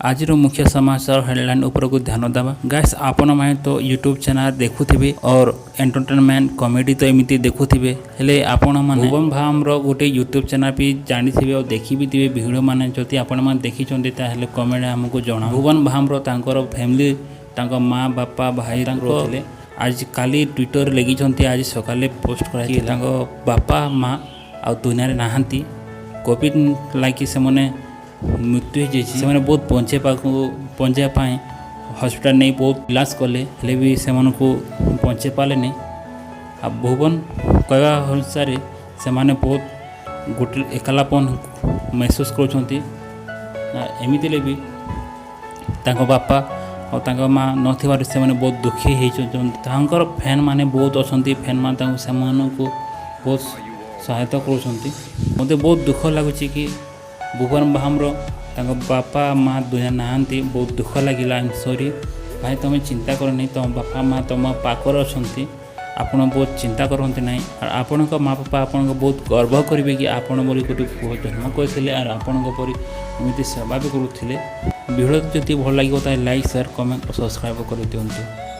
ଆଜିର ମୁଖ୍ୟ ସମାଚାର ହେଡ଼ଲାଇନ୍ ଉପରକୁ ଧ୍ୟାନ ଦେବା। ଗାଇସ୍, ଆପଣମାନେ ତ ୟୁଟ୍ୟୁବ୍ ଚ୍ୟାନେଲ୍ ଦେଖୁଥିବେ ଅର୍ ଏଣ୍ଟରଟେନମେଣ୍ଟ, କମେଡ଼ି ତ ଏମିତି ଦେଖୁଥିବେ। ହେଲେ ଆପଣମାନେ ଭୁବନ ଭାମର ଗୋଟେ ୟୁଟ୍ୟୁବ୍ ଚ୍ୟାନେଲ୍ ବି ଜାଣିଥିବେ ଆଉ ଦେଖି ବି ଥିବେ ଭିଡ଼ିଓ ମାନେ। ଯଦି ଆପଣମାନେ ଦେଖିଛନ୍ତି, ତାହେଲେ କମେଣ୍ଟ ଆମକୁ ଜଣାଅ। ଭୁବନ ଭାମର ତାଙ୍କର ଫ୍ୟାମିଲି, ତାଙ୍କ ମା, ବାପା, ଭାଇ ତାଙ୍କ ଥିଲେ। ଆଜି କାଲି ଟ୍ୱିଟର ଲେଖିଛନ୍ତି, ଆଜି ସକାଳେ ପୋଷ୍ଟ କରାଯାଇଛି, ତାଙ୍କ ବାପା ମା ଆଉ ଦୁନିଆରେ ନାହାନ୍ତି। କୋଭିଡ଼ ଲାଗି ସେମାନେ ମୃତ୍ୟୁ ହେଇଯାଇଛି। ସେମାନେ ବହୁତ ବଞ୍ଚାଇବା ପାଇଁ ହସ୍ପିଟାଲ ନେଇ ବହୁତ ଇଲାଜ କଲେ, ହେଲେ ବି ସେମାନଙ୍କୁ ବଞ୍ଚେଇ ପାରିଲେନି। ଆଉ ଭୁବନ କହିବା ଅନୁସାରେ ସେମାନେ ବହୁତ ଗୋଟେ ଏକଲାପନ ମେହସୁସ କରୁଛନ୍ତି। ଏମିତିରେ ବି ତାଙ୍କ ବାପା ଆଉ ତାଙ୍କ ମା ନଥିବାରୁ ସେମାନେ ବହୁତ ଦୁଃଖୀ ହେଇଛନ୍ତି। ତାଙ୍କର ଫ୍ୟାନ୍ ମାନେ ବହୁତ ଅଛନ୍ତି। ଫ୍ୟାନ୍ ମାନେ ତାଙ୍କୁ ସେମାନଙ୍କୁ ବହୁତ ସହାୟତା କରୁଛନ୍ତି। ମୋତେ ବହୁତ ଦୁଃଖ ଲାଗୁଛି କି ଭୁବନ ଭାମର ତାଙ୍କ ବାପା ମା ଦୁନିଆ ନାହାନ୍ତି। ବହୁତ ଦୁଃଖ ଲାଗିଲା। I sorry ଭାଇ, ତୁମେ ଚିନ୍ତା କରନି। ତୁମ ବାପା ମା ତୁମ ପାଖରେ ଅଛନ୍ତି। ଆପଣ ବହୁତ ଚିନ୍ତା କରନ୍ତି ନାହିଁ। ଆଉ ଆପଣଙ୍କ ମା ବାପା ଆପଣଙ୍କ ବହୁତ ଗର୍ବ କରିବେ କି ଆପଣ ବୋଲି ଗୋଟେ ପୁଅ ଜନ୍ମ କରିଥିଲେ ଆଉ ଆପଣଙ୍କ ପରି ଏମିତି ସେବା ବି କରୁଥିଲେ। ଭିଡ଼ିଓ ଯଦି ଭଲ ଲାଗିବ, ତାହେଲେ ଲାଇକ୍, ସେୟାର, କମେଣ୍ଟ ଓ ସବସ୍କ୍ରାଇବ୍ କରିଦିଅନ୍ତୁ।